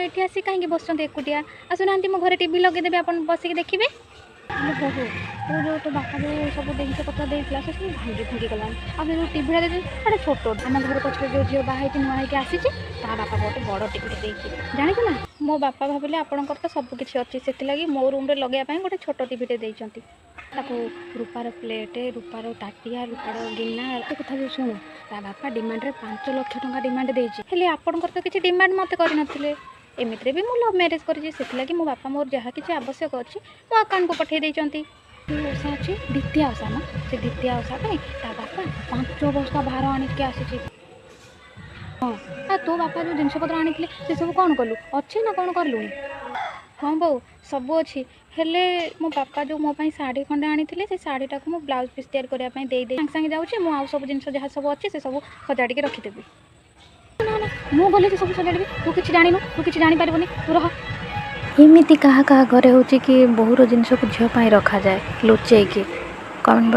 ଏଠି ଆସି କାହିଁକି ବସୁଛନ୍ତି ଏକୁଟିଆ? ଆସୁନାହାନ୍ତି, ମୋ ଘରେ ଟିଭି ଲଗେଇଦେବି, ଆପଣ ବସିକି ଦେଖିବେ। ହେଲେ ବୋହୁ, ତୁ ଯେଉଁ ତୋ ବାପା ଯେଉଁ ସବୁ ଜିନିଷ ପତ୍ର ଦେଇଥିଲା, ସେ ସବୁ ଭାଙ୍ଗି ଭାଙ୍ଗି ଗଲାଣି। ଆଉ ସେ ଯେଉଁ ଟିଭିଟା ଦେଇଛି, ସେଇଟା ଛୋଟ। ଆମ ଘର ପଛରେ ଯେଉଁ ଝିଅ ବାହା ହେଇକି ନୂଆ ହେଇକି ଆସିଛି, ତା ବାପା ଗୋଟେ ବଡ଼ ଟିଭିଟେ ଦେଇଛି, ଜାଣିଛୁ ନା? ମୋ ବାପା ଭାବିଲେ ଆପଣଙ୍କର ତ ସବୁ କିଛି ଅଛି, ସେଥିଲାଗି ମୋ ରୁମ୍ରେ ଲଗେଇବା ପାଇଁ ଗୋଟେ ଛୋଟ ଟିଭିଟେ ଦେଇଛନ୍ତି। ତାକୁ ରୂପାର ପ୍ଲେଟ୍, ରୂପାର ତାଟିଆ, ରୂପାର ଗିନା। ଏତେ କଥା ବି ଶୁଣୁ, ତା ବାପା ଡିମାଣ୍ଡରେ 5 ଲକ୍ଷ ଟଙ୍କା ଡିମାଣ୍ଡ ଦେଇଛି। ହେଲେ ଆପଣଙ୍କର ତ କିଛି ଡିମାଣ୍ଡ ମୋତେ କରିନଥିଲେ। ଏମିତିରେ ବି ମୁଁ ଲଭ୍ ମ୍ୟାରେଜ୍ କରିଛି, ସେଥିଲାଗି ମୋ ବାପା ମୋର ଯାହା କିଛି ଆବଶ୍ୟକ ଅଛି ମୋ ଆକାଉଣ୍ଟକୁ ପଠାଇ ଦେଇଛନ୍ତି। ଯେଉଁ ଓଷା ଅଛି, ଦ୍ୱିତୀୟା ଓଷା ମ, ସେ ଦ୍ୱିତୀୟା ଓଷା ପାଇଁ ତା ବାପା 5 ବସ୍ତା ଭାର ଆଣିକି ଆସିଛି। ହଁ, ଆଉ ତୋ ବାପା ଯେଉଁ ଜିନିଷପତ୍ର ଆଣିଥିଲେ, ସେସବୁ କ'ଣ କଲୁ? ଅଛି ନା କ'ଣ କଲୁଣି? ହଁ ବୋଉ, ସବୁ ଅଛି। ହେଲେ ମୋ ବାପା ଯେଉଁ ମୋ ପାଇଁ ଶାଢ଼ୀ ଖଣ୍ଡେ ଆଣିଥିଲେ, ସେ ଶାଢ଼ୀଟାକୁ ମୁଁ ବ୍ଲାଉଜ୍ ପିସ୍ ତିଆରି କରିବା ପାଇଁ ଦେଇଦେଇ ସାଙ୍ଗେ ସାଙ୍ଗେ ଯାଉଛି। ମୁଁ ଆଉ ସବୁ ଜିନିଷ ଯାହା ସବୁ ଅଛି, ସେ ସବୁ ସଜାଡ଼ିକି ରଖିଦେବି। ନା ନା, ମୁଁ ଗଲେ ସେ ସବୁ ସଜାଡ଼ିବି। ତୁ କିଛି ଜାଣିନୁ, ତୁ କିଛି ଜାଣିପାରିବୁନି, ତୁ ରହ। ଏମିତି କାହା କାହା ଘରେ ହେଉଛି କି ବୋହୂର ଜିନିଷକୁ ଝିଅ ପାଇଁ ରଖାଯାଏ ଲୁଚେଇକି? କମେଣ୍ଟ।